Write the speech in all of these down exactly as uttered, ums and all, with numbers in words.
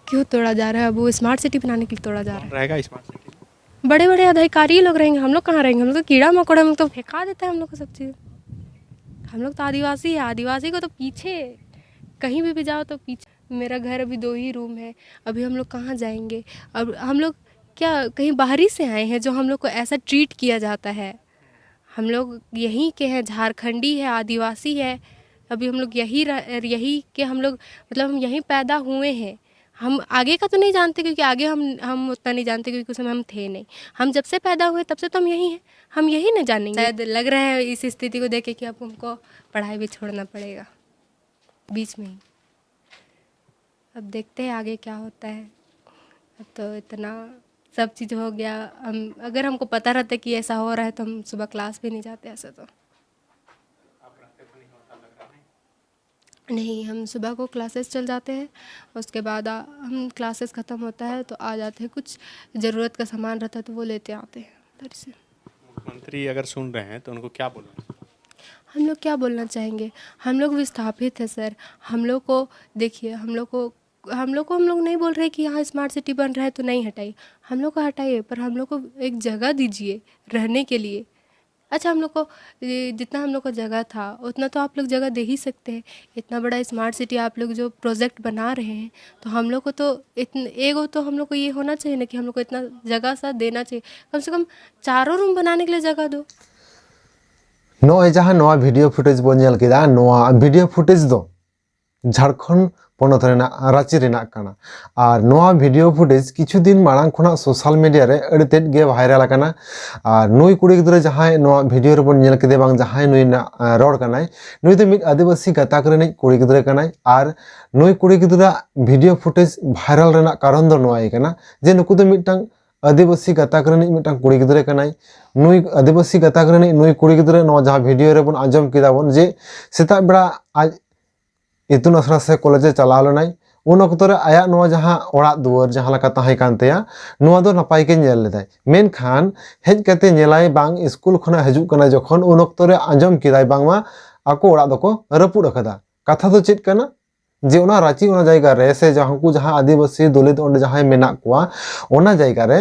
क्यों तोड़ा जा रहा है? वो स्मार्ट सिटी बनाने के लिए तोड़ा जा रहा कौन है। रहेगा स्मार्ट सिटी में? बड़े बड़े अधिकारी लोग रहेंगे, हम लोग कहाँ रहेंगे? हम लोग तो कीड़ा मकोड़ा, हम लोग तो फेंका देता है हम लोग को सब चीज़। हम लोग तो आदिवासी है, आदिवासी को तो पीछे, कहीं भी, भी जाओ तो पीछे। मेरा घर अभी दो ही रूम है, अभी हम लोग कहाँ जाएंगे? अब हम लोग क्या कहीं बाहरी से आए हैं जो हम लोग को ऐसा ट्रीट किया जाता है? हम लोग यहीं के हैं, झारखंडी है, आदिवासी है, अभी हम लोग यही रह, यही के हम लोग, मतलब, हम यहीं पैदा हुए हैं। हम आगे का तो नहीं जानते, क्योंकि आगे हम हम उतना नहीं जानते, क्योंकि उस समय हम थे नहीं। हम जब से पैदा हुए, तब से तो हम यहीं हैं, हम यही ना जानेंगे। शायद लग रहा है इस स्थिति को देख के कि अब हमको पढ़ाई भी छोड़ना पड़ेगा बीच में ही। अब देखते हैं आगे क्या होता है। अब तो इतना सब चीज़ हो गया। हम, अगर हमको पता रहता कि ऐसा हो रहा है, तो हम सुबह क्लास भी नहीं जाते ऐसे तो। नहीं, हम सुबह को क्लासेस चल जाते हैं, उसके बाद आ, हम क्लासेस ख़त्म होता है तो आ जाते हैं, कुछ ज़रूरत का सामान रहता है तो वो लेते आते हैं उधर से। मुख्यमंत्री अगर सुन रहे हैं तो उनको क्या बोलना चाहिए? हम लोग क्या बोलना चाहेंगे? हम लोग विस्थापित है सर। हम लोग को, देखिए, हम लोग को हम लोग को हम लोग नहीं बोल रहे कि यहाँ स्मार्ट सिटी बन रहा है तो नहीं हटाइए, हम लोग को हटाइए, पर हम लोग को एक जगह दीजिए रहने के लिए। अच्छा, हम लोग को ये जितना हम लोग का जगह था, उतना तो आप लोग जगह दे ही सकते हैं। इतना बड़ा स्मार्ट सिटी आप लोग जो प्रोजेक्ट बना रहे हैं, तो हम लोग को तो इतन एगो तो हम लोग को ये होना चाहिए ना कि हम लोग को इतना जगह सा देना चाहिए। कम से कम चारों रूम बनाने के लिए जगह दो। ᱱᱚᱜᱼᱚᱭ ᱡᱟᱦᱟᱸ ᱱᱚᱣᱟ ᱵᱷᱤᱰᱤᱭᱳ ᱯᱷᱩᱴᱮᱡᱽ ᱵᱚᱱ ᱧᱮᱞ ᱠᱮᱫᱟ, ᱱᱚᱣᱟ ᱵᱷᱤᱰᱤᱭᱳ ᱯᱷᱩᱴᱮᱡᱽ ᱫᱚ ᱡᱷᱟᱲᱠᱷᱚᱸᱰ ᱯᱚᱱᱚᱛ ᱨᱮᱱᱟᱜ ᱨᱟᱸᱪᱤ ᱨᱮᱱᱟᱜ ᱠᱟᱱᱟ᱾ ᱟᱨ ᱱᱚᱣᱟ ᱵᱷᱤᱰᱤᱭᱳ ᱯᱷᱩᱴᱮᱡᱽ ᱠᱤᱪᱷᱩ ᱫᱤᱱ ᱢᱟᱲᱟᱝ ᱠᱷᱚᱱᱟᱜ ᱥᱳᱥᱟᱞ ᱢᱤᱰᱤᱭᱟ ᱨᱮ ᱟᱹᱰᱤ ᱛᱮᱫ ᱜᱮ ᱵᱷᱟᱭᱨᱟᱞ ᱟᱠᱟᱱᱟ᱾ ᱟᱨ ᱱᱩᱭ ᱠᱩᱲᱤ ᱜᱤᱫᱽᱨᱟᱹ ᱡᱟᱦᱟᱸᱭ ᱱᱚᱣᱟ ᱵᱷᱤᱰᱤᱭᱳ ᱨᱮᱵᱚᱱ ᱧᱮᱞ ᱠᱮᱫᱮ ᱵᱟᱝ ᱡᱟᱦᱟᱸᱭ ᱱᱩᱭ ᱨᱮᱱᱟᱜ ᱨᱚᱲ ᱠᱟᱱᱟᱭ, ᱱᱩᱭ ᱫᱚ ᱢᱤᱫ ᱟᱹᱫᱤᱵᱟᱹᱥᱤ ᱜᱟᱛᱟᱠ ᱨᱤᱱᱤᱡ ᱠᱩᱲᱤ ᱜᱤᱫᱽᱨᱟᱹ ᱠᱟᱱᱟᱭ᱾ ᱟᱨ ᱱᱩᱭ ᱠᱩᱲᱤ ᱜᱤᱫᱽᱨᱟᱹ ᱵᱷᱤᱰᱤᱭᱳ ᱯᱷᱩᱴᱮᱡᱽ ᱵᱷᱟᱭᱨᱟᱞ ᱨᱮᱱᱟᱜ ᱠᱟᱨᱚᱱ ᱫᱚ ᱱᱚᱣᱟ ᱜᱮ ᱠᱟᱱᱟ ᱡᱮ ᱱᱩᱠᱩ ᱫᱚ ᱢᱤᱫᱴᱟᱝ ᱟᱹᱫᱤᱵᱟᱹᱥᱤ ᱜᱟᱛᱟᱠ ᱨᱤᱱᱤᱡ ᱢᱤᱫᱴᱟᱝ ᱠᱩᱲᱤ ᱜᱤᱫᱽᱨᱟᱹ ᱠᱟᱱᱟᱭ᱾ ᱱᱩᱭ ᱟᱹᱫᱤᱵᱟᱹᱥᱤ ᱜᱟᱛᱟᱠ ᱨᱤᱱᱤᱡ ᱱᱩᱭ ᱠᱩᱲᱤ ᱜᱤᱫᱽᱨᱟᱹ ᱱᱚᱣᱟ ᱡᱟᱦᱟᱸ ᱵᱷᱤᱰᱤᱭᱳ ᱨᱮᱵᱚᱱ ᱟᱸᱡᱚᱢ ᱠᱮᱫᱟ ᱵᱚᱱ ᱡᱮ ᱥᱮᱛᱟᱜ ᱵᱮᱲᱟ ᱟᱡ ᱤᱛᱩᱱ ᱟᱥᱲᱟ ᱥᱮ ᱠᱚᱞᱮᱡᱽ ᱮ ᱪᱟᱞᱟᱣ ᱞᱮᱱᱟᱭ, ᱩᱱ ᱚᱠᱛᱚ ᱨᱮ ᱟᱭᱟᱜ ᱱᱚᱣᱟ ᱡᱟᱦᱟᱸ ᱚᱲᱟᱜ ᱫᱩᱣᱟᱹᱨ ᱡᱟᱦᱟᱸ ᱞᱮᱠᱟ ᱛᱟᱦᱮᱸ ᱠᱟᱱ ᱛᱟᱭᱟ, ᱱᱚᱣᱟ ᱫᱚ ᱱᱟᱯᱟᱭ ᱜᱮ ᱧᱮᱞ ᱞᱮᱫᱟᱭ᱾ ᱢᱮᱱᱠᱷᱟᱱ ᱦᱮᱡ ᱠᱟᱛᱮ ᱧᱮᱞᱟᱭ ᱵᱟᱝ ᱥᱠᱩᱞ ᱠᱷᱚᱱᱟᱜ ᱦᱤᱡᱩᱜ ᱠᱟᱱᱟ ᱡᱚᱠᱷᱚᱱ, ᱩᱱ ᱚᱠᱛᱚ ᱨᱮ ᱟᱸᱡᱚᱢ ᱠᱮᱫᱟᱭ ᱵᱟᱝᱢᱟ ᱟᱠᱚ ᱚᱲᱟᱜ ᱫᱚᱠᱚ ᱨᱟᱹᱯᱩᱫ ᱟᱠᱟᱫᱟ᱾ ᱠᱟᱛᱷᱟ ᱫᱚ ᱪᱮᱫ ᱠᱟᱱᱟ? ᱡᱮ ᱚᱱᱟ ᱨᱟᱸᱪᱤ, ᱚᱱᱟ ᱡᱟᱭᱜᱟ ᱨᱮ ᱥᱮ ᱡᱟᱦᱟᱸ ᱩᱱᱠᱩ ᱡᱟᱦᱟᱸ ᱟᱹᱫᱤᱵᱟᱹᱥᱤ ᱫᱚᱞᱤᱛ ᱚᱸᱰᱮ ᱡᱟᱦᱟᱸᱭ ᱢᱮᱱᱟᱜ ᱠᱚᱣᱟ, ᱚᱱᱟ ᱡᱟᱭᱜᱟ ᱨᱮ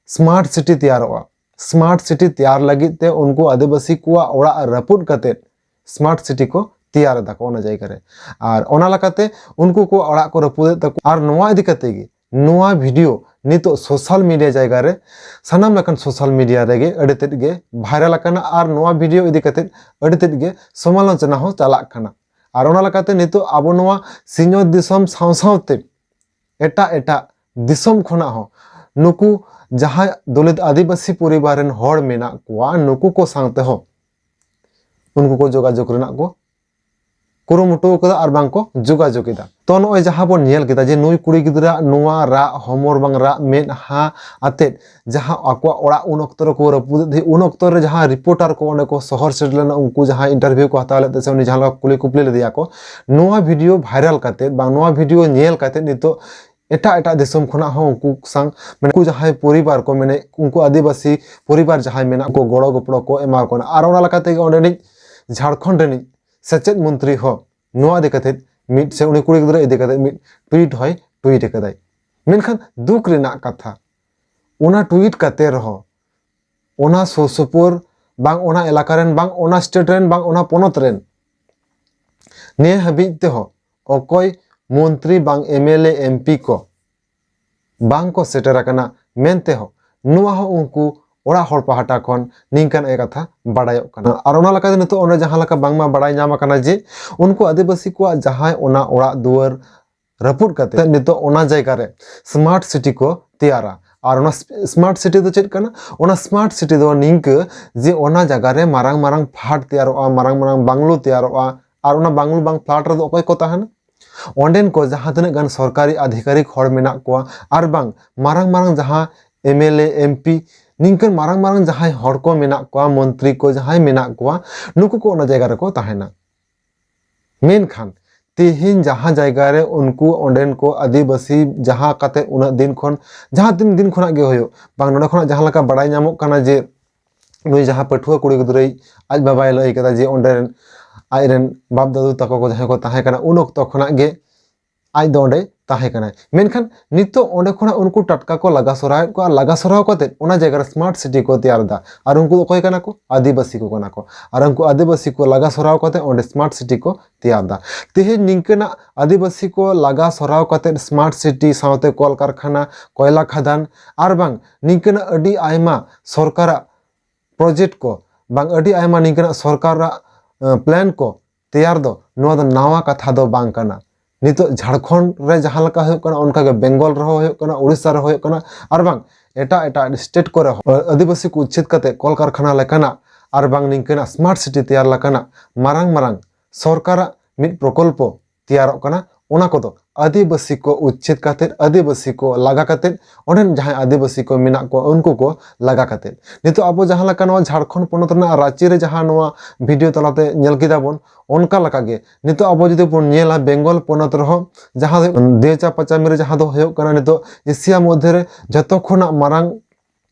ᱥᱢᱟᱨᱴ ᱥᱤᱴᱤ ᱛᱮᱭᱟᱨᱚᱜᱼᱟ᱾ ᱥᱢᱟᱨᱴ ᱥᱤᱴᱤ ᱛᱮᱭᱟᱨ ᱞᱟᱹᱜᱤᱫ ᱛᱮ ᱩᱱᱠᱩ ᱟᱹᱫᱤᱵᱟᱹᱥᱤ ᱠᱚᱣᱟᱜ ᱚᱲᱟᱜ ᱨᱟᱹᱯᱩᱫ ᱠᱟᱛᱮ ᱥᱢᱟᱨᱴ ᱥᱤᱴᱤ ᱠᱚ ᱛᱮᱭᱟᱨ ᱮᱫᱟ ᱠᱚ ᱚᱱᱟ ᱡᱟᱭᱜᱟ ᱨᱮ᱾ ᱟᱨ ᱚᱱᱟ ᱞᱮᱠᱟᱛᱮ ᱩᱱᱠᱩ ᱠᱚᱣᱟᱜ ᱚᱲᱟᱜ ᱠᱚ ᱨᱟᱹᱯᱩᱫᱮᱫ ᱛᱟᱠᱚ᱾ ᱟᱨ ᱱᱚᱣᱟ ᱤᱫᱤ ᱠᱟᱛᱮ ᱜᱮ ᱱᱚᱣᱟ ᱵᱷᱤᱰᱤᱭᱳ ᱱᱤᱛᱚᱜ ᱥᱳᱥᱟᱞ ᱢᱤᱰᱤᱭᱟ ᱡᱟᱭᱜᱟ ᱨᱮ, ᱥᱟᱱᱟᱢ ᱞᱮᱠᱟᱱ ᱥᱳᱥᱟᱞ ᱢᱤᱰᱤᱭᱟ ᱨᱮᱜᱮ ᱟᱹᱰᱤ ᱛᱮᱫ ᱜᱮ ᱵᱷᱟᱭᱨᱟᱞ ᱟᱠᱟᱱᱟ᱾ ᱟᱨ ᱱᱚᱣᱟ ᱵᱷᱤᱰᱤᱭᱳ ᱤᱫᱤ ᱠᱟᱛᱮ ᱟᱹᱰᱤ ᱛᱮᱫ ᱜᱮ ᱥᱚᱢᱟᱞᱳᱪᱚᱱᱟ ᱦᱚᱸ ᱪᱟᱞᱟᱜ ᱠᱟᱱᱟ᱾ ᱟᱨ ᱚᱱᱟ ᱞᱮᱠᱟᱛᱮ ᱱᱤᱛᱚᱜ ᱟᱵᱚ ᱱᱚᱣᱟ ᱥᱤᱧᱚᱛ ᱫᱤᱥᱚᱢ ᱥᱟᱶ ᱥᱟᱶᱛᱮ ᱮᱴᱟᱜ ᱮᱴᱟᱜ ᱫᱤᱥᱚᱢ ᱠᱷᱚᱱᱟᱜ ᱦᱚᱸ ᱱᱩᱠᱩ ᱡᱟᱦᱟᱸᱭ ᱫᱚᱞᱤᱛ ᱟᱹᱫᱤᱵᱟᱹᱥᱤ ᱯᱚᱨᱤᱵᱟᱨ ᱨᱮᱱ ᱦᱚᱲ ᱢᱮᱱᱟᱜ ᱠᱚᱣᱟ, ᱱᱩᱠᱩ ᱠᱚ ᱥᱟᱶᱛᱮ ᱦᱚᱸ ᱩᱱᱠᱩ ᱠᱚ ᱡᱳᱜᱟᱡᱳᱜᱽ ᱨᱮᱱᱟᱜ ᱠᱚ ᱠᱩᱨᱩᱢᱩᱴᱩ ᱠᱟᱫᱟ ᱟᱨ ᱵᱟᱝ ᱠᱚ ᱡᱳᱜᱟᱡᱳᱜᱽ ᱮᱫᱟ᱾ ᱛᱚ, ᱱᱚᱜᱼᱚᱭ ᱡᱟᱦᱟᱸ ᱵᱚᱱ ᱧᱮᱞ ᱠᱮᱫᱟ ᱡᱮ ᱱᱩᱭ ᱠᱩᱲᱤ ᱜᱤᱫᱽᱨᱟᱹ ᱱᱚᱣᱟ ᱨᱟᱜ ᱦᱚᱢᱚᱨ ᱵᱟᱝ ᱨᱟᱜ ᱢᱮᱫᱦᱟ ᱟᱛᱮᱫ ᱡᱟᱦᱟᱸ ᱟᱠᱚᱣᱟᱜ ᱚᱲᱟᱜ ᱩᱱ ᱚᱠᱛᱚ ᱨᱮᱠᱚ ᱨᱟᱹᱯᱩᱫᱮᱫ ᱛᱟᱦᱮᱸᱫ, ᱩᱱ ᱚᱠᱛᱚ ᱨᱮ ᱡᱟᱦᱟᱸ ᱨᱤᱯᱳᱨᱴᱟᱨ ᱠᱚ ᱚᱸᱰᱮ ᱠᱚ ᱥᱚᱦᱚᱨ ᱥᱮᱴᱮᱨ ᱞᱮᱱᱟ, ᱩᱱᱠᱩ ᱡᱟᱦᱟᱸ ᱤᱱᱴᱟᱨᱵᱷᱤᱭᱩ ᱠᱚ ᱦᱟᱛᱟᱣ ᱞᱮᱫ ᱛᱟᱦᱮᱸᱫ ᱥᱮ ᱩᱱᱤ ᱡᱟᱦᱟᱸ ᱞᱮᱠᱟ ᱠᱩᱞᱤ ᱠᱩᱯᱞᱤ ᱞᱮᱫᱮᱭᱟ ᱠᱚ, ᱱᱚᱣᱟ ᱵᱷᱤᱰᱤᱭᱳ ᱵᱷᱟᱭᱨᱟᱞ ᱠᱟᱛᱮᱫ ᱵᱟᱝ ᱱᱚᱣᱟ ᱵᱷᱤᱰᱤᱭᱳ ᱧᱮᱞ ᱠᱟᱛᱮᱫ ᱱᱤᱛᱚᱜ ᱮᱴᱟᱜ ᱮᱴᱟᱜ ᱫᱤᱥᱚᱢ ᱠᱷᱚᱱᱟᱜ ᱦᱚᱸ ᱩᱱᱠᱩ ᱥᱟᱝ, ᱢᱟᱱᱮ, ᱩᱱᱠᱩ ᱡᱟᱦᱟᱸᱭ ᱯᱚᱨᱤᱵᱟᱨ ᱠᱚ, ᱢᱟᱱᱮ, ᱩᱱᱠᱩ ᱟᱹᱫᱤᱵᱟᱹᱥᱤ ᱯᱚᱨᱤᱵᱟᱨ ᱡᱟᱦᱟᱸᱭ ᱢᱮᱱᱟᱜ ᱠᱚ, ᱜᱚᱲᱚ ᱜᱚᱯᱚᱲᱚ ᱠᱚ ᱮᱢᱟ ᱠᱚ ᱠᱟᱱᱟ᱾ ᱟᱨ ᱚᱱᱟ ᱞᱮᱠᱟ ᱛᱮᱜᱮ ᱚᱸᱰᱮᱱᱤᱡ ᱡᱷᱟᱲᱠᱷᱚᱸᱰ ᱨᱤᱱᱤᱡ ᱥᱮᱪᱮᱫ ᱢᱚᱱᱛᱨᱤ ᱦᱚᱸ ᱱᱚᱣᱟ ᱤᱫᱤ ᱠᱟᱛᱮᱫ ᱢᱤᱫ, ᱥᱮ ᱩᱱᱤ ᱠᱩᱲᱤ ᱜᱤᱫᱽᱨᱟᱹ ᱤᱫᱤ ᱠᱟᱛᱮᱫ ᱢᱤᱫ ᱴᱩᱭᱤᱴ ᱦᱚᱸᱭ ᱴᱩᱭᱤᱴ ᱟᱠᱟᱫᱟᱭ᱾ ᱢᱮᱱᱠᱷᱟᱱ ᱫᱩᱠ ᱨᱮᱱᱟᱜ ᱠᱟᱛᱷᱟ, ᱚᱱᱟ ᱴᱩᱭᱤᱴ ᱠᱟᱛᱮ ᱨᱮᱦᱚᱸ ᱚᱱᱟ ᱥᱩᱨ ᱥᱩᱯᱩᱨ ᱵᱟᱝ ᱚᱱᱟ ᱮᱞᱟᱠᱟ ᱨᱮᱱ, ᱵᱟᱝ ᱚᱱᱟ ᱥᱴᱮᱴ ᱨᱮᱱ, ᱵᱟᱝ ᱚᱱᱟ ᱯᱚᱱᱚᱛ ᱨᱮᱱ ᱱᱤᱭᱟᱹ ᱦᱟᱹᱵᱤᱡ ᱛᱮᱦᱚᱸ ᱚᱠᱚᱭ ᱢᱚᱱᱛᱨᱤ ᱵᱟᱝ M L A, M P ᱠᱚ ᱵᱟᱝ ᱠᱚ ᱥᱮᱴᱮᱨ ᱟᱠᱟᱱᱟ ᱢᱮᱱᱛᱮ ᱦᱚᱸ ᱱᱚᱣᱟ ᱦᱚᱸ ᱩᱱᱠᱩ ᱚᱲᱟᱜ ᱦᱚᱲ ᱯᱟᱦᱴᱟ ᱠᱷᱚᱱ ᱱᱤᱝᱠᱟᱱ ᱮ ᱠᱟᱛᱷᱟ ᱵᱟᱰᱟᱭᱚᱜ ᱠᱟᱱᱟ᱾ ᱟᱨ ᱚᱱᱟ ᱞᱮᱠᱟᱛᱮ ᱱᱤᱛᱚᱜ ᱚᱸᱰᱮ ᱡᱟᱦᱟᱸ ᱞᱮᱠᱟ ᱵᱟᱝᱢᱟ ᱵᱟᱰᱟᱭ ᱧᱟᱢ ᱟᱠᱟᱱᱟ ᱡᱮ ᱩᱱᱠᱩ ᱟᱹᱫᱤᱵᱟᱹᱥᱤ ᱠᱚᱣᱟᱜ ᱡᱟᱦᱟᱸᱭ ᱚᱱᱟ ᱚᱲᱟᱜ ᱫᱩᱣᱟᱹᱨ ᱨᱟᱹᱯᱩᱫ ᱠᱟᱛᱮ ᱱᱤᱛᱚᱜ ᱚᱱᱟ ᱡᱟᱭᱜᱟ ᱨᱮ ᱥᱢᱟᱨᱴ ᱥᱤᱴᱤ ᱠᱚ ᱛᱮᱭᱟᱨᱟ᱾ ᱟᱨ ᱚᱱᱟ ᱥᱢᱟᱨᱴ ᱥᱤᱴᱤ ᱫᱚ ᱪᱮᱫ ᱠᱟᱱᱟ? ᱚᱱᱟ ᱥᱢᱟᱨᱴ ᱥᱤᱴᱤ ᱫᱚ ᱱᱤᱝᱠᱟᱹ ᱡᱮ ᱚᱱᱟ ᱡᱟᱭᱜᱟ ᱨᱮ ᱢᱟᱨᱟᱝ ᱢᱟᱨᱟᱝ ᱯᱷᱞᱟᱴ ᱛᱮᱭᱟᱨᱚᱜᱼᱟ, ᱢᱟᱨᱟᱝ ᱢᱟᱨᱟᱝ ᱵᱟᱝᱞᱳ ᱛᱮᱭᱟᱨᱚᱜᱼᱟ᱾ ᱟᱨ ᱚᱱᱟ ᱵᱟᱝᱞᱳ ᱵᱟᱝ ᱯᱷᱞᱟᱴ ᱨᱮᱫᱚ ᱚᱠᱚᱭ ᱠᱚ ᱛᱟᱦᱮᱱᱟ? ᱚᱸᱰᱮᱱ ᱠᱚ ᱡᱟᱦᱟᱸ ᱛᱤᱱᱟᱹᱜ ᱜᱟᱱ ᱥᱚᱨᱠᱟᱨᱤ ᱟᱫᱷᱤᱠᱟᱨᱤᱠ ᱦᱚᱲ ᱢᱮᱱᱟᱜ ᱠᱚᱣᱟ, ᱟᱨ ᱵᱟᱝ ᱢᱟᱨᱟᱝ ᱢᱟᱨᱟᱝ ᱡᱟᱦᱟᱸ M L A, M P, ᱱᱤᱝᱠᱟᱹᱱ ᱢᱟᱨᱟᱝ ᱢᱟᱨᱟᱝ ᱡᱟᱦᱟᱸᱭ ᱦᱚᱲ ᱠᱚ ᱢᱮᱱᱟᱜ ᱠᱚᱣᱟ, ᱢᱚᱱᱛᱨᱤ ᱠᱚ ᱡᱟᱦᱟᱸᱭ ᱢᱮᱱᱟᱜ ᱠᱚᱣᱟ, ᱱᱩᱠᱩ ᱠᱚ ᱚᱱᱟ ᱡᱟᱭᱜᱟ ᱨᱮᱠᱚ ᱛᱟᱦᱮᱱᱟ᱾ ᱢᱮᱱᱠᱷᱟᱱ ᱛᱮᱦᱮᱧ ᱡᱟᱦᱟᱸ ᱡᱟᱭᱜᱟ ᱨᱮ ᱩᱱᱠᱩ ᱚᱸᱰᱮᱱ ᱠᱚ ᱟᱹᱫᱤᱵᱟᱹᱥᱤ ᱡᱟᱦᱟᱸ ᱠᱟᱛᱮ ᱩᱱᱟᱹᱜ ᱫᱤᱱ ᱠᱷᱚᱱ, ᱡᱟᱦᱟᱸ ᱛᱤᱱ ᱫᱤᱱ ᱠᱷᱚᱱᱟᱜ ᱜᱮ ᱦᱩᱭᱩᱜ, ᱵᱟᱝ ᱱᱚᱰᱮ ᱠᱷᱚᱱᱟᱜ ᱡᱟᱦᱟᱸ ᱞᱮᱠᱟ ᱵᱟᱲᱟᱭ ᱧᱟᱢᱚᱜ ᱠᱟᱱᱟ ᱡᱮ ᱱᱩᱭ ᱡᱟᱦᱟᱸ ᱯᱟᱹᱴᱷᱩᱣᱟᱹ ᱠᱩᱲᱤ ᱜᱤᱫᱽᱨᱟᱹᱭ ᱟᱡ ᱵᱟᱵᱟᱭ ᱞᱟᱹᱭ ᱠᱟᱫᱟ ᱡᱮ ᱚᱸᱰᱮ ᱨᱮᱱ ᱟᱡᱨᱮᱱ ᱵᱟᱯ ᱫᱟᱫᱩ ᱛᱟᱠᱚ ᱠᱚ ᱡᱟᱦᱟᱸᱭ ᱠᱚ ᱛᱟᱦᱮᱸ ᱠᱟᱱᱟ, ᱩᱱ ᱚᱠᱛᱚ ᱠᱷᱚᱱᱟᱜ ᱜᱮ ᱟᱡ ᱫᱚ ᱚᱸᱰᱮ ᱛᱟᱦᱮᱸ ᱠᱟᱱᱟᱭ᱾ ᱢᱮᱱᱠᱷᱟᱱ ᱱᱤᱛᱚᱜ ᱚᱸᱰᱮ ᱠᱷᱚᱱᱟᱜ ᱩᱱᱠᱩ ᱴᱟᱴᱠᱟ ᱠᱚ ᱞᱟᱜᱟ ᱥᱚᱨᱟᱣᱮᱫ ᱠᱚᱣᱟ᱾ ᱟᱨ ᱞᱟᱜᱟ ᱥᱚᱨᱟᱣ ᱠᱟᱛᱮᱫ ᱚᱱᱟ ᱡᱟᱭᱜᱟ ᱨᱮ smart city ᱠᱚ ᱛᱮᱭᱟᱨ ᱮᱫᱟ᱾ ᱟᱨ ᱩᱱᱠᱩ ᱫᱚ ᱚᱠᱚᱭ ᱠᱟᱱᱟ ᱠᱚ? ᱟᱹᱫᱤᱵᱟᱹᱥᱤ ᱠᱚ ᱠᱟᱱᱟ ᱠᱚ᱾ ᱟᱨ ᱩᱱᱠᱩ ᱟᱹᱫᱤᱵᱟᱹᱥᱤ ᱠᱚ ᱞᱟᱜᱟ ᱥᱚᱨᱟᱣ ᱠᱟᱛᱮᱫ ᱚᱸᱰᱮ smart city ᱠᱚ ᱛᱮᱭᱟᱨ ᱮᱫᱟ᱾ ᱛᱮᱦᱮᱧ ᱱᱤᱝᱠᱟᱹᱱᱟᱜ ᱟᱹᱫᱤᱵᱟᱹᱥᱤ ᱠᱚ ᱞᱟᱜᱟ ᱥᱚᱨᱟᱣ ᱠᱟᱛᱮᱫ smart city ᱥᱟᱶᱛᱮ ᱠᱚᱞᱠᱟᱨᱠᱷᱟᱱᱟ, ᱠᱚᱭᱞᱟ ᱠᱷᱟᱫᱟᱱ ᱟᱨ ᱵᱟᱝ ᱱᱤᱝᱠᱟᱹᱱᱟᱜ ᱟᱹᱰᱤ ᱟᱭᱢᱟ ᱥᱚᱨᱠᱟᱨᱟᱜ project ᱠᱚ ᱵᱟᱝ ᱟᱹᱰᱤ ᱟᱭᱢᱟ ᱱᱤᱝᱠᱟᱹᱱᱟᱜ ᱥᱚᱨᱠᱟᱨᱟᱜ, ᱮ, plan ᱠᱚ ᱛᱮᱭᱟᱨ ᱫᱚ, ᱱᱚᱣᱟ ᱫᱚ ᱱᱟᱣᱟ ᱠᱟᱛᱷᱟ ᱫᱚ ᱵᱟᱝ ᱠᱟᱱᱟ᱾ ᱱᱤᱛᱚᱜ ᱡᱷᱟᱲᱠᱷᱚᱸᱰ ᱨᱮ ᱡᱟᱦᱟᱸ ᱞᱮᱠᱟ ᱦᱩᱭᱩᱜ ᱠᱟᱱᱟ, ᱚᱱᱠᱟᱜᱮ ᱵᱮᱝᱜᱚᱞ ᱨᱮᱦᱚᱸ ᱦᱩᱭᱩᱜ ᱠᱟᱱᱟ, ᱩᱲᱤᱥᱥᱟ ᱨᱮᱦᱚᱸ ᱦᱩᱭᱩᱜ ᱠᱟᱱᱟ, ᱟᱨ ᱵᱟᱝ ᱮᱴᱟᱜ ᱮᱴᱟᱜ state ᱠᱚᱨᱮ ᱦᱚᱸ ᱟᱹᱫᱤᱵᱟᱹᱥᱤ ᱠᱚ ᱩᱪᱪᱷᱮᱫ ᱠᱟᱛᱮ ᱠᱚᱞᱠᱟᱨᱠᱷᱟᱱᱟ ᱞᱮᱠᱟᱱᱟᱜ ᱟᱨ ᱵᱟᱝ ᱱᱤᱝᱠᱟᱹᱱᱟᱜ smart city ᱛᱮᱭᱟᱨ ᱞᱮᱠᱟᱱᱟᱜ ᱢᱟᱨᱟᱝ ᱢᱟᱨᱟᱝ ᱥᱚᱨᱠᱟᱨᱟᱜ ᱢᱤᱫ ᱯᱨᱚᱠᱚᱞᱯᱚ ᱛᱮᱭᱟᱨᱚᱜ ᱠᱟᱱᱟ᱾ ᱚᱱᱟ ᱠᱚᱫᱚ ᱟᱹᱫᱤᱵᱟᱹᱥᱤ ᱠᱚ ᱩᱪᱪᱷᱮᱫ ᱠᱟᱛᱮᱫ, ᱟᱹᱫᱤᱵᱟᱹᱥᱤ ᱠᱚ ᱞᱟᱜᱟ ᱠᱟᱛᱮᱫ, ᱚᱸᱰᱮᱱ ᱡᱟᱦᱟᱸᱭ ᱟᱹᱫᱤᱵᱟᱹᱥᱤ ᱠᱚ ᱢᱮᱱᱟᱜ ᱠᱚᱣᱟ, ᱩᱱᱠᱩ ᱠᱚ ᱞᱟᱜᱟ ᱠᱟᱛᱮᱫ᱾ ᱱᱤᱛᱚᱜ ᱟᱵᱚ ᱡᱟᱦᱟᱸ ᱞᱮᱠᱟ ᱱᱚᱣᱟ ᱡᱷᱟᱲᱠᱷᱚᱸᱰ ᱯᱚᱱᱚᱛ ᱨᱮᱱᱟᱜ ᱨᱟᱸᱪᱤ ᱨᱮ ᱡᱟᱦᱟᱸ ᱱᱚᱣᱟ video ᱛᱟᱞᱟᱛᱮ ᱧᱮᱞ ᱠᱮᱫᱟ ᱵᱚᱱ, ᱚᱱᱠᱟ ᱞᱮᱠᱟ ᱜᱮ ᱱᱤᱛᱚᱜ ᱟᱵᱚ ᱡᱩᱫᱤ ᱵᱚᱱ ᱧᱮᱞᱟ, ᱵᱮᱝᱜᱚᱞ ᱯᱚᱱᱚᱛ ᱨᱮᱦᱚᱸ ᱡᱟᱦᱟᱸ ᱫᱚ ᱫᱮᱪᱟ ᱯᱟᱪᱟᱢᱤ ᱨᱮ ᱡᱟᱦᱟᱸ ᱫᱚ ᱦᱩᱭᱩᱜ ᱠᱟᱱᱟ ᱱᱤᱛᱚᱜ ᱮᱥᱤᱭᱟ ᱢᱚᱫᱽᱫᱷᱮ ᱨᱮ ᱡᱷᱚᱛᱚ ᱠᱷᱚᱱᱟᱜ ᱢᱟᱨᱟᱝ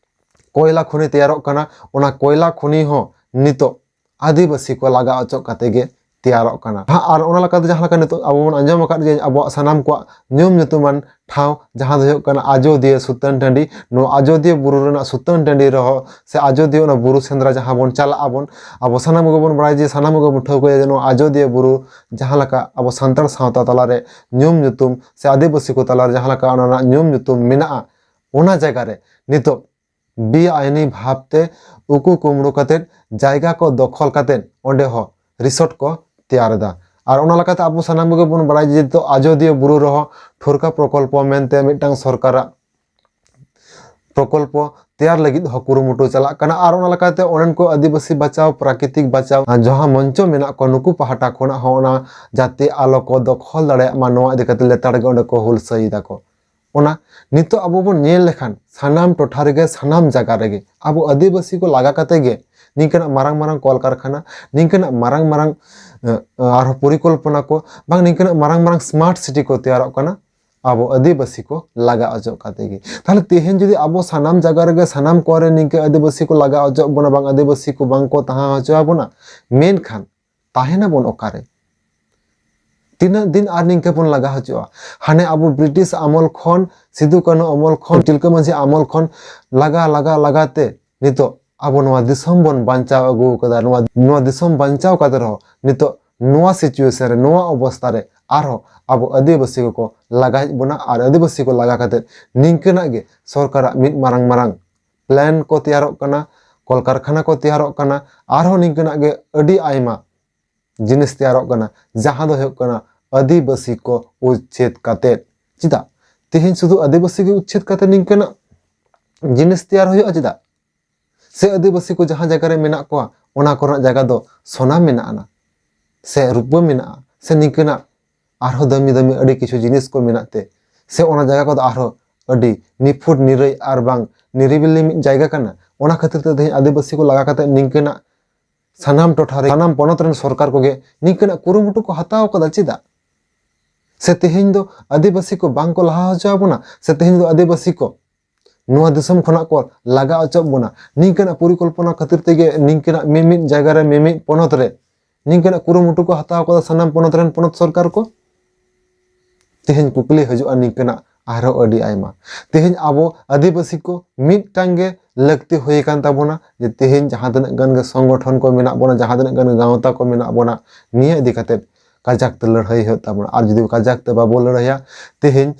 ᱠᱚᱭᱞᱟ ᱠᱷᱚᱱᱤ ᱛᱮᱭᱟᱨᱚᱜ ᱠᱟᱱᱟ, ᱚᱱᱟ ᱠᱚᱭᱞᱟ ᱠᱷᱚᱱᱤ ᱦᱚᱸ ᱱᱤᱛᱚᱜ ᱟᱹᱫᱤᱵᱟᱹᱥᱤ ᱠᱚ ᱞᱟᱜᱟ ᱚᱪᱚᱜ ᱠᱟᱛᱮ ᱜᱮ ᱛᱮᱭᱟᱨᱚᱜ ᱠᱟᱱᱟ᱾ ᱦᱟᱸ, ᱟᱨ ᱚᱱᱟ ᱞᱮᱠᱟᱛᱮ ᱡᱟᱦᱟᱸ ᱞᱮᱠᱟ ᱱᱤᱛᱚᱜ ᱟᱵᱚ ᱵᱚᱱ ᱟᱸᱡᱚᱢ ᱟᱠᱟᱫ ᱜᱮ, ᱟᱵᱚᱣᱟᱜ ᱥᱟᱱᱟᱢ ᱠᱚᱣᱟᱜ ᱧᱩᱢ ᱧᱩᱛᱩᱢᱟᱱ ᱴᱷᱟᱶ, ᱡᱟᱦᱟᱸ ᱫᱚ ᱦᱩᱭᱩᱜ ᱠᱟᱱᱟ ᱟᱡᱳᱫᱤᱭᱟᱹ ᱥᱩᱛᱟᱹᱱ ᱴᱟᱺᱰᱤ᱾ ᱱᱚᱣᱟ ᱟᱡᱳᱫᱤᱭᱟᱹ ᱵᱩᱨᱩ ᱨᱮᱱᱟᱜ ᱥᱩᱛᱟᱹᱱ ᱴᱟᱺᱰᱤ ᱨᱮᱦᱚᱸ ᱥᱮ ᱟᱡᱳᱫᱤᱭᱟᱹ ᱚᱱᱟ ᱵᱩᱨᱩ ᱥᱮᱸᱫᱽᱨᱟ ᱡᱟᱦᱟᱸ ᱵᱚᱱ ᱪᱟᱞᱟᱜ ᱟᱵᱚᱱ, ᱟᱵᱚ ᱥᱟᱱᱟᱢ ᱠᱚᱜᱮ ᱵᱚᱱ ᱵᱟᱲᱟᱭᱟ ᱡᱮ, ᱥᱟᱱᱟᱢ ᱠᱚᱜᱮ ᱵᱚᱱ ᱴᱷᱟᱹᱣᱠᱟᱹᱭᱟ ᱡᱮ ᱱᱚᱣᱟ ᱟᱡᱳᱫᱤᱭᱟᱹ ᱵᱩᱨᱩ ᱡᱟᱦᱟᱸ ᱞᱮᱠᱟ ᱟᱵᱚ ᱥᱟᱱᱛᱟᱲ ᱥᱟᱶᱛᱟ ᱛᱟᱞᱟᱨᱮ ᱧᱩᱢ ᱧᱩᱛᱩᱢ ᱥᱮ ᱟᱹᱫᱤᱵᱟᱹᱥᱤ ᱠᱚ ᱛᱟᱞᱟᱨᱮ ᱡᱟᱦᱟᱸ ᱞᱮᱠᱟ ᱚᱱᱟ ᱨᱮᱱᱟᱜ ᱧᱩᱢ ᱧᱩᱛᱩᱢ ᱢᱮᱱᱟᱜᱼᱟ, ᱚᱱᱟ ᱡᱟᱭᱜᱟ ᱨᱮ ᱱᱤᱛᱚᱜ ᱵᱮᱟᱭᱤᱱᱤ ᱵᱷᱟᱵᱽ ᱛᱮ ᱩᱠᱩ ᱠᱩᱢᱲᱩ ᱠᱟᱛᱮᱫ, ᱡᱟᱭᱜᱟ ᱠᱚ ᱫᱚᱠᱷᱚᱞ ᱠᱟᱛᱮᱫ ᱚᱸᱰᱮ ᱦᱚᱸ resort ᱠᱚ ᱛᱮᱭᱟᱨ ᱮᱫᱟ᱾ ᱟᱨ ᱚᱱᱟ ᱞᱮᱠᱟᱛᱮ ᱟᱵᱚ ᱥᱟᱱᱟᱢ ᱠᱚᱜᱮ ᱵᱚᱱ ᱵᱟᱲᱟᱭᱟ ᱡᱮ ᱱᱤᱛᱚᱜ ᱟᱡᱳᱫᱤᱭᱟᱹ ᱵᱩᱨᱩ ᱨᱮᱦᱚᱸ ᱴᱷᱩᱨᱠᱟ ᱯᱨᱚᱠᱚᱞᱯᱚ ᱢᱮᱱᱛᱮ ᱢᱤᱫᱴᱟᱝ ᱥᱚᱨᱠᱟᱨᱟᱜ ᱯᱨᱚᱠᱚᱞᱯᱚ ᱛᱮᱭᱟᱨ ᱞᱟᱹᱜᱤᱫ ᱦᱚᱸ ᱠᱩᱨᱩᱢᱩᱴᱩ ᱪᱟᱞᱟᱜ ᱠᱟᱱᱟ᱾ ᱟᱨ ᱚᱱᱟ ᱞᱮᱠᱟᱛᱮ ᱚᱸᱰᱮᱱ ᱠᱚ ᱟᱹᱫᱤᱵᱟᱹᱥᱤ ᱵᱟᱪᱟᱣ, ᱯᱨᱟᱠᱨᱤᱛᱤᱠ ᱵᱟᱪᱟᱣ, ᱟᱨ ᱡᱟᱦᱟᱸ ᱢᱚᱧᱪᱚ ᱢᱮᱱᱟᱜ ᱠᱚᱣᱟ, ᱱᱩᱠᱩ ᱯᱟᱦᱴᱟ ᱠᱷᱚᱱᱟᱜ ᱦᱚᱸ ᱚᱱᱟ ᱡᱟᱛᱮ ᱟᱞᱚ ᱠᱚ ᱫᱚᱠᱷᱚᱞ ᱫᱟᱲᱮᱭᱟᱜ ᱢᱟ, ᱱᱚᱣᱟ ᱤᱫᱤ ᱠᱟᱛᱮ ᱞᱮᱛᱟᱲ ᱜᱮ ᱚᱸᱰᱮ ᱠᱚ ᱦᱩᱞᱥᱟᱹᱭ ᱫᱟᱠᱚ᱾ ᱚᱱᱟ ᱱᱤᱛᱚᱜ ᱟᱵᱚ ᱵᱚᱱ ᱧᱮᱞ ᱞᱮᱠᱷᱟᱱ ᱥᱟᱱᱟᱢ ᱴᱚᱴᱷᱟ ᱨᱮᱜᱮ, ᱥᱟᱱᱟᱢ ᱡᱟᱭᱜᱟ ᱨᱮᱜᱮ ᱟᱵᱚ ᱟᱹᱫᱤᱵᱟᱹᱥᱤ ᱠᱚ ᱞᱟᱜᱟ ᱠᱟᱛᱮ ᱜᱮ ᱱᱤᱝᱠᱟᱹᱱᱟᱜ ᱢᱟᱨᱟᱝ ᱢᱟᱨᱟᱝ ᱠᱚᱞᱠᱟᱨᱠᱷᱟᱱᱟ, ᱱᱤᱝᱠᱟᱹᱱᱟᱜ ᱢᱟᱨᱟᱝ ᱢᱟᱨᱟᱝ, ᱮ, ᱟᱨᱦᱚᱸ ᱯᱚᱨᱤᱠᱚᱞᱯᱚᱱᱟ ᱠᱚ, ᱵᱟᱝ ᱱᱤᱝᱠᱟᱹᱱᱟᱜ ᱢᱟᱨᱟᱝ ᱢᱟᱨᱟᱝ smart city ᱠᱚ ᱛᱮᱭᱟᱨᱚᱜ ᱠᱟᱱᱟ ᱟᱵᱚ ᱟᱹᱫᱤᱵᱟᱹᱥᱤ ᱠᱚ ᱞᱟᱜᱟ ᱚᱪᱚᱜ ᱠᱟᱛᱮ ᱜᱮ᱾ ᱛᱟᱦᱞᱮ ᱛᱮᱦᱮᱧ ᱡᱩᱫᱤ ᱟᱵᱚ ᱥᱟᱱᱟᱢ ᱡᱟᱭᱜᱟ ᱨᱮᱜᱮ ᱥᱟᱱᱟᱢ ᱠᱚᱨᱮ ᱱᱤᱝᱠᱟᱹ ᱟᱹᱫᱤᱵᱟᱹᱥᱤ ᱠᱚ ᱞᱟᱜᱟ ᱚᱪᱚᱜ ᱵᱚᱱᱟ, ᱵᱟᱝ ᱟᱹᱫᱤᱵᱟᱹᱥᱤ ᱠᱚ ᱵᱟᱝ ᱠᱚ ᱛᱟᱦᱮᱸ ᱦᱚᱪᱚ ᱟᱵᱚᱱᱟ, ᱢᱮᱱᱠᱷᱟᱱ ᱛᱟᱦᱮᱱᱟᱵᱚᱱ ᱚᱠᱟᱨᱮ? ᱛᱤᱱᱟᱹᱜ ᱫᱤᱱ ᱟᱨ ᱱᱤᱝᱠᱟᱹ ᱵᱚᱱ ᱞᱟᱜᱟ ᱦᱚᱪᱚᱜᱼᱟ? ᱦᱟᱱᱮ ᱟᱵᱚ ᱵᱨᱤᱴᱤᱥ ᱟᱢᱚᱞ ᱠᱷᱚᱱ, ᱥᱤᱫᱩ ᱠᱟᱹᱱᱦᱩ ᱟᱢᱚᱞ ᱠᱷᱚᱱ, ᱛᱤᱞᱠᱟᱹ ᱢᱟᱹᱡᱷᱤ ᱟᱢᱚᱞ ᱠᱷᱚᱱ ᱞᱟᱜᱟ ᱞᱟᱜᱟ ᱞᱟᱜᱟ ᱛᱮ ᱱᱤᱛᱚᱜ ᱟᱵᱚ ᱱᱚᱣᱟ ᱫᱤᱥᱚᱢ ᱵᱚᱱ ᱵᱟᱧᱪᱟᱣ ᱟᱹᱜᱩ ᱟᱠᱟᱫᱟ᱾ ᱱᱚᱣᱟ, ᱱᱚᱣᱟ ᱫᱤᱥᱚᱢ ᱵᱟᱧᱪᱟᱣ ᱠᱟᱛᱮ ᱨᱮᱦᱚᱸ ᱱᱤᱛᱚᱜ ᱱᱚᱣᱟ situation ᱨᱮ, ᱱᱚᱣᱟ ᱚᱵᱚᱥᱛᱟ ᱨᱮ ᱟᱨᱦᱚᱸ ᱟᱵᱚ ᱟᱹᱫᱤᱵᱟᱹᱥᱤ ᱠᱚᱠᱚ ᱞᱟᱜᱟᱭᱮᱫ ᱵᱚᱱᱟ᱾ ᱟᱨ ᱟᱹᱫᱤᱵᱟᱹᱥᱤ ᱠᱚ ᱞᱟᱜᱟ ᱠᱟᱛᱮ ᱱᱤᱝᱠᱟᱹᱱᱟᱜ ᱜᱮ ᱥᱚᱨᱠᱟᱨᱟᱜ ᱢᱤᱫ ᱢᱟᱨᱟᱝ ᱢᱟᱨᱟᱝ plan ᱠᱚ ᱛᱮᱭᱟᱨᱚᱜ ᱠᱟᱱᱟ, ᱠᱚᱞᱠᱟᱨᱠᱷᱟᱱᱟ ᱠᱚ ᱛᱮᱭᱟᱨᱚᱜ ᱠᱟᱱᱟ, ᱟᱨᱦᱚᱸ ᱱᱤᱝᱠᱟᱹᱱᱟᱜ ᱜᱮ ᱟᱹᱰᱤ ᱟᱭᱢᱟ ᱡᱤᱱᱤᱥ ᱛᱮᱭᱟᱨᱚᱜ ᱠᱟᱱᱟ, ᱡᱟᱦᱟᱸ ᱫᱚ ᱦᱩᱭᱩᱜ ᱠᱟᱱᱟ ᱟᱹᱫᱤᱵᱟᱹᱥᱤ ᱠᱚ ᱩᱪᱪᱷᱮᱫ ᱠᱟᱛᱮ᱾ ᱪᱮᱫᱟᱜ ᱛᱮᱦᱮᱧ ᱥᱩᱫᱷᱩ ᱟᱹᱫᱤᱵᱟᱹᱥᱤ ᱜᱮ ᱩᱪᱪᱷᱮᱫ ᱠᱟᱛᱮ ᱱᱤᱝᱠᱟᱹᱱᱟᱜ ᱡᱤᱱᱤᱥ ᱛᱮᱭᱟᱨ ᱦᱩᱭᱩᱜᱼᱟ? ᱪᱮᱫᱟᱜ? ᱥᱮ ᱟᱹᱫᱤᱵᱟᱹᱥᱤ ᱠᱚ ᱡᱟᱦᱟᱸ ᱡᱟᱭᱜᱟ ᱨᱮ ᱢᱮᱱᱟᱜ ᱠᱚᱣᱟ, ᱚᱱᱟ ᱠᱚᱨᱮᱱᱟᱜ ᱡᱟᱭᱜᱟ ᱫᱚ ᱥᱚᱱᱟ ᱢᱮᱱᱟᱜᱼᱟ, ᱥᱮ ᱨᱩᱯᱟᱹ ᱢᱮᱱᱟᱜᱼᱟ, ᱥᱮ ᱱᱤᱝᱠᱟᱹᱱᱟᱜ ᱟᱨᱦᱚᱸ ᱫᱟᱹᱢᱤ ᱫᱟᱹᱢᱤ ᱟᱹᱰᱤ ᱠᱤᱪᱷᱩ ᱡᱤᱱᱤᱥ ᱠᱚ ᱢᱮᱱᱟᱜ ᱛᱮ, ᱥᱮ ᱚᱱᱟ ᱡᱟᱭᱜᱟ ᱠᱚᱫᱚ ᱟᱨᱦᱚᱸ ᱟᱹᱰᱤ ᱱᱤᱯᱷᱩᱴ ᱱᱤᱨᱟᱹᱭ ᱟᱨ ᱵᱟᱝ ᱱᱤᱨᱤᱵᱤᱞᱤ ᱢᱤᱫ ᱡᱟᱭᱜᱟ ᱠᱟᱱᱟ᱾ ᱚᱱᱟ ᱠᱷᱟᱹᱛᱤᱨ ᱛᱮ ᱛᱮᱦᱮᱧ ᱟᱹᱫᱤᱵᱟᱹᱥᱤ ᱠᱚ ᱞᱟᱜᱟ ᱠᱟᱛᱮ ᱱᱤᱝᱠᱟᱹᱱᱟᱜ ᱥᱟᱱᱟᱢ ᱴᱚᱴᱷᱟ ᱨᱮ, ᱥᱟᱱᱟᱢ ᱯᱚᱱᱚᱛ ᱨᱮᱱ ᱥᱚᱨᱠᱟᱨ ᱠᱚᱜᱮ ᱱᱤᱝᱠᱟᱹᱱᱟᱜ ᱠᱩᱨᱩᱢᱩᱴᱩ ᱠᱚ ᱦᱟᱛᱟᱣ ᱠᱟᱫᱟ᱾ ᱪᱮᱫᱟᱜ? ᱥᱮ ᱛᱮᱦᱮᱧ ᱫᱚ ᱟᱹᱫᱤᱵᱟᱹᱥᱤ ᱠᱚ ᱵᱟᱝ ᱠᱚ ᱞᱟᱦᱟ ᱦᱚᱪᱚ ᱟᱵᱚᱱᱟ? ᱥᱮ ᱛᱮᱦᱮᱧ ᱫᱚ ᱟᱹᱫᱤᱵᱟᱹᱥᱤ ᱠᱚ ᱱᱚᱣᱟ ᱫᱤᱥᱚᱢ ᱠᱷᱚᱱᱟᱜ ᱠᱚ ᱞᱟᱜᱟ ᱚᱪᱚᱜ ᱵᱚᱱᱟ? ᱱᱤᱝᱠᱟᱹᱱᱟᱜ ᱯᱚᱨᱤᱠᱚᱞᱯᱚᱱᱟ ᱠᱷᱟᱹᱛᱤᱨ ᱛᱮᱜᱮ ᱱᱤᱝᱠᱟᱹᱱᱟᱜ ᱢᱤᱢᱤᱫ ᱡᱟᱭᱜᱟ ᱨᱮ, ᱢᱤᱢᱤᱫ ᱯᱚᱱᱚᱛ ᱨᱮ ᱱᱤᱝᱠᱟᱹᱱᱟᱜ ᱠᱩᱨᱩᱢᱩᱴᱩ ᱠᱚ ᱦᱟᱛᱟᱣ ᱠᱟᱫᱟ ᱥᱟᱱᱟᱢ ᱯᱚᱱᱚᱛ ᱨᱮᱱ ᱯᱚᱱᱚᱛ ᱥᱚᱨᱠᱟᱨ ᱠᱚ? ᱛᱮᱦᱮᱧ ᱠᱩᱠᱞᱤ ᱦᱤᱡᱩᱜᱼᱟ ᱱᱤᱝᱠᱟᱹᱱᱟᱜ ᱟᱨᱦᱚᱸ ᱟᱹᱰᱤ ᱟᱭᱢᱟ᱾ ᱛᱮᱦᱮᱧ ᱟᱵᱚ ᱟᱹᱫᱤᱵᱟᱹᱥᱤ ᱠᱚ ᱢᱤᱫᱴᱟᱝ ᱜᱮ ᱞᱟᱹᱠᱛᱤ ᱦᱩᱭ ᱟᱠᱟᱱ ᱛᱟᱵᱚᱱᱟ, ᱡᱮ ᱛᱮᱦᱮᱧ ᱡᱟᱦᱟᱸ ᱛᱤᱱᱟᱹᱜ ᱜᱟᱱ ᱜᱮ ᱥᱚᱝᱜᱚᱴᱷᱚᱱ ᱠᱚ ᱢᱮᱱᱟᱜ ᱵᱚᱱᱟ, ᱡᱟᱦᱟᱸ ᱛᱤᱱᱟᱹᱜ ᱜᱟᱱ ᱜᱮ ᱜᱟᱶᱛᱟ ᱠᱚ ᱢᱮᱱᱟᱜ ᱵᱚᱱᱟ, ᱱᱤᱭᱟᱹ ᱤᱫᱤ ᱠᱟᱛᱮ ᱠᱟᱡᱟᱠ ᱛᱮ ᱞᱟᱹᱲᱦᱟᱹᱭ ᱦᱩᱭᱩᱜ ᱛᱟᱵᱚᱱᱟ᱾ ᱟᱨ ᱡᱩᱫᱤ ᱠᱟᱡᱟᱠ ᱛᱮ ᱵᱟᱵᱚ ᱞᱟᱹᱲᱦᱟᱹᱭᱟ, ᱛᱮᱦᱮᱧ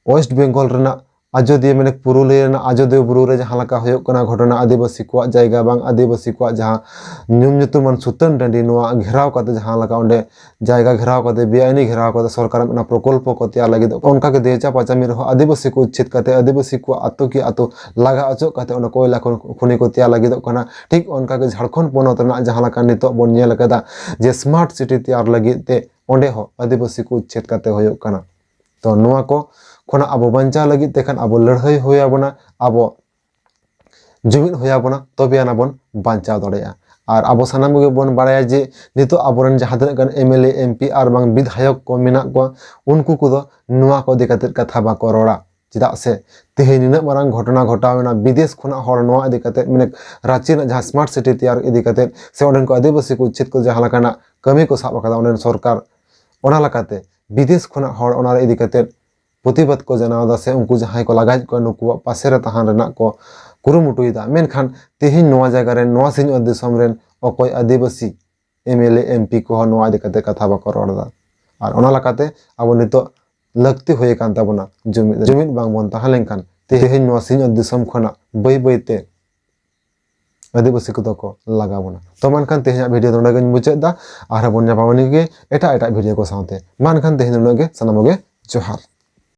ᱳᱭᱮᱥᱴ ᱵᱮᱝᱜᱚᱞ ᱨᱮᱱᱟᱜ ᱟᱡᱚᱫᱤᱭᱟᱹ, ᱢᱟᱱᱮ ᱯᱩᱨᱩᱞᱤᱭᱟᱹ ᱨᱮᱱᱟᱜ ᱟᱡᱚᱫᱤᱭᱟᱹ ᱵᱩᱨᱩ ᱨᱮ ᱡᱟᱦᱟᱸ ᱞᱮᱠᱟ ᱦᱩᱭᱩᱜ ᱠᱟᱱᱟ ᱜᱷᱚᱴᱚᱱᱟ, ᱟᱹᱫᱤᱵᱟᱹᱥᱤ ᱠᱚᱣᱟᱜ ᱡᱟᱭᱜᱟ ᱵᱟᱝ ᱟᱹᱫᱤᱵᱟᱹᱥᱤ ᱠᱚᱣᱟᱜ ᱡᱟᱦᱟᱸ ᱧᱩᱢ ᱧᱩᱛᱩᱢᱟᱱ ᱥᱩᱛᱟᱹᱱ ᱴᱟᱺᱰᱤ, ᱱᱚᱣᱟ ᱜᱷᱮᱨᱟᱣ ᱠᱟᱛᱮ ᱡᱟᱦᱟᱸ ᱞᱮᱠᱟ ᱚᱸᱰᱮ ᱡᱟᱭᱜᱟ ᱜᱷᱮᱨᱟᱣ ᱠᱟᱛᱮ, ᱵᱮᱟᱭᱤᱱᱤ ᱜᱷᱮᱨᱟᱣ ᱠᱟᱛᱮ ᱥᱚᱨᱠᱟᱨᱟᱜ ᱚᱱᱟ ᱯᱨᱚᱠᱚᱞᱯᱚ ᱠᱚ ᱛᱮᱭᱟᱨ ᱞᱟᱹᱜᱤᱫ, ᱚᱱᱠᱟ ᱜᱮ ᱫᱮᱪᱟ ᱯᱟᱪᱟᱢᱤ ᱨᱮᱦᱚᱸ ᱟᱹᱫᱤᱵᱟᱹᱥᱤ ᱠᱚ ᱩᱪᱪᱷᱮᱫ ᱠᱟᱛᱮ, ᱟᱹᱫᱤᱵᱟᱹᱥᱤ ᱠᱚᱣᱟᱜ ᱟᱛᱳ ᱠᱤ ᱟᱛᱳ ᱞᱟᱜᱟ ᱚᱪᱚᱜ ᱠᱟᱛᱮ ᱚᱸᱰᱮ ᱠᱚᱭᱞᱟ ᱠᱷᱚᱱ, ᱠᱷᱚᱱᱤ ᱠᱚ ᱛᱮᱭᱟᱨ ᱞᱟᱹᱜᱤᱫᱚᱜ ᱠᱟᱱᱟ᱾ ᱴᱷᱤᱠ ᱚᱱᱠᱟ ᱜᱮ ᱡᱷᱟᱲᱠᱷᱚᱸᱰ ᱯᱚᱱᱚᱛ ᱨᱮᱱᱟᱜ ᱡᱟᱦᱟᱸ ᱞᱮᱠᱟ ᱱᱤᱛᱚᱜ ᱵᱚᱱ ᱧᱮᱞ ᱟᱠᱟᱫᱟ ᱡᱮ smart city ᱛᱮᱭᱟᱨ ᱞᱟᱹᱜᱤᱫ ᱛᱮ ᱚᱸᱰᱮ ᱦᱚᱸ ᱟᱹᱫᱤᱵᱟᱹᱥᱤ ᱠᱚ ᱩᱪᱪᱷᱮᱫ ᱠᱟᱛᱮ ᱦᱩᱭᱩᱜ ᱠᱟᱱᱟ᱾ ᱛᱚ ᱱᱚᱣᱟ ᱠᱚ ᱠᱷᱚᱱᱟᱜ ᱟᱵᱚ ᱵᱟᱧᱪᱟᱣ ᱞᱟᱹᱜᱤᱫ ᱛᱮ ᱠᱷᱟᱱ ᱟᱵᱚ ᱞᱟᱹᱲᱦᱟᱹᱭ ᱦᱩᱭ ᱟᱵᱚᱱᱟ, ᱟᱵᱚ ᱡᱩᱢᱤᱫ ᱦᱩᱭ ᱟᱵᱚᱱᱟ, ᱛᱚᱵᱮ ᱟᱱᱟ ᱵᱚᱱ ᱵᱟᱧᱪᱟᱣ ᱫᱟᱲᱮᱭᱟᱜᱼᱟ᱾ ᱟᱨ ᱟᱵᱚ ᱥᱟᱱᱟᱢ ᱠᱚᱜᱮ ᱵᱚᱱ ᱵᱟᱲᱟᱭᱟ ᱡᱮ ᱱᱤᱛᱚᱜ ᱟᱵᱚᱨᱮᱱ ᱡᱟᱦᱟᱸ ᱛᱤᱱᱟᱹᱜ ᱜᱟᱱ M L A, M P R ᱵᱟᱝ ᱵᱤᱫᱷᱟᱭᱚᱠ ᱠᱚ ᱢᱮᱱᱟᱜ ᱠᱚᱣᱟ, ᱩᱱᱠᱩ ᱠᱚᱫᱚ ᱱᱚᱣᱟ ᱠᱚ ᱤᱫᱤ ᱠᱟᱛᱮ ᱠᱟᱛᱷᱟ ᱵᱟᱠᱚ ᱨᱚᱲᱟ᱾ ᱪᱮᱫᱟᱜ ᱥᱮ ᱛᱮᱦᱮᱧ ᱱᱤᱱᱟᱹᱜ ᱢᱟᱨᱟᱝ ᱜᱷᱚᱴᱚᱱᱟ ᱜᱷᱚᱴᱟᱣ ᱮᱱᱟ, ᱵᱤᱫᱮᱥ ᱠᱷᱚᱱᱟᱜ ᱦᱚᱲ ᱱᱚᱣᱟ ᱤᱫᱤ ᱠᱟᱛᱮ, ᱢᱟᱱᱮ ᱨᱟᱸᱪᱤ ᱨᱮᱱᱟᱜ ᱡᱟᱦᱟᱸ smart city ᱛᱮᱭᱟᱨ ᱤᱫᱤ ᱠᱟᱛᱮ ᱥᱮ ᱚᱸᱰᱮᱱ ᱠᱚ ᱟᱹᱫᱤᱵᱟᱹᱥᱤ ᱠᱚ ᱩᱪᱪᱷᱮᱫ ᱠᱚ ᱡᱟᱦᱟᱸ ᱞᱮᱠᱟᱱᱟᱜ ᱠᱟᱹᱢᱤ ᱠᱚ ᱥᱟᱵ ᱟᱠᱟᱫᱟ ᱚᱸᱰᱮᱱ ᱥᱚᱨᱠᱟᱨ, ᱚᱱᱟ ᱞᱮᱠᱟᱛᱮ ᱵᱤᱫᱮᱥ ᱠᱷᱚᱱᱟᱜ ᱦᱚᱲ ᱚᱱᱟ ᱨᱮ ᱤᱫᱤ ᱠᱟᱛᱮ ᱯᱨᱚᱛᱤᱵᱟᱫ ᱠᱚ ᱡᱟᱱᱟᱣ ᱮᱫᱟ ᱥᱮ ᱩᱱᱠᱩ ᱡᱟᱦᱟᱸᱭ ᱠᱚ ᱞᱟᱜᱟᱭᱮᱫ ᱠᱚᱣᱟ ᱱᱩᱠᱩᱣᱟᱜ ᱯᱟᱥᱮ ᱨᱮ ᱛᱟᱦᱮᱱ ᱨᱮᱱᱟᱜ ᱠᱚ ᱠᱩᱨᱩᱢᱩᱴᱩᱭᱮᱫᱟ᱾ ᱢᱮᱱᱠᱷᱟᱱ ᱛᱮᱦᱮᱧ ᱱᱚᱣᱟ ᱡᱟᱭᱜᱟ ᱨᱮᱱ, ᱱᱚᱣᱟ ᱥᱤᱧᱚᱛ ᱫᱤᱥᱚᱢ ᱨᱮᱱ ᱚᱠᱚᱭ ᱟᱹᱫᱤᱵᱟᱹᱥᱤ M L A, M P ᱠᱚᱦᱚᱸ ᱱᱚᱣᱟ ᱤᱫᱤ ᱠᱟᱛᱮ ᱠᱟᱛᱷᱟ ᱵᱟᱠᱚ ᱨᱚᱲ ᱮᱫᱟ᱾ ᱟᱨ ᱚᱱᱟ ᱞᱮᱠᱟᱛᱮ ᱟᱵᱚ ᱱᱤᱛᱚᱜ ᱞᱟᱹᱠᱛᱤ ᱦᱩᱭ ᱟᱠᱟᱱ ᱛᱟᱵᱚᱱᱟ ᱡᱩᱢᱤᱫ᱾ ᱡᱩᱢᱤᱫ ᱵᱟᱝ ᱵᱚᱱ ᱛᱟᱦᱮᱸ ᱞᱮᱱᱠᱷᱟᱱ ᱛᱮᱦᱮᱧ ᱱᱚᱣᱟ ᱥᱤᱧᱚᱛ ᱫᱤᱥᱚᱢ ᱠᱷᱚᱱᱟᱜ ᱵᱟᱹᱭ ᱵᱟᱹᱭ ᱛᱮ ᱟᱹᱫᱤᱵᱟᱹᱥᱤ ᱠᱚᱫᱚ ᱠᱚ ᱞᱟᱜᱟ ᱵᱚᱱᱟ᱾ ᱛᱚ ᱢᱮᱱᱠᱷᱟᱱ ᱛᱮᱦᱮᱧᱟᱜ video ᱫᱚ ᱱᱚᱰᱮ ᱜᱤᱧ ᱢᱩᱪᱟᱹᱫ ᱮᱫᱟ᱾ ᱟᱨᱦᱚᱸ ᱵᱚᱱ ᱧᱟᱯᱟᱢᱟ ᱱᱤᱭᱟᱹ ᱜᱮ ᱮᱴᱟᱜ ᱮᱴᱟᱜ video ᱠᱚ ᱥᱟᱶᱛᱮ᱾ ᱢᱟ ᱮᱱᱠᱷᱟᱱ ᱛᱮᱦᱮᱧ ᱫᱚ ᱱᱩᱱᱟᱹᱜ ᱜᱮ, ᱥᱟᱱᱟᱢ ᱠᱚᱜᱮ ᱡᱚᱦᱟᱨ᱾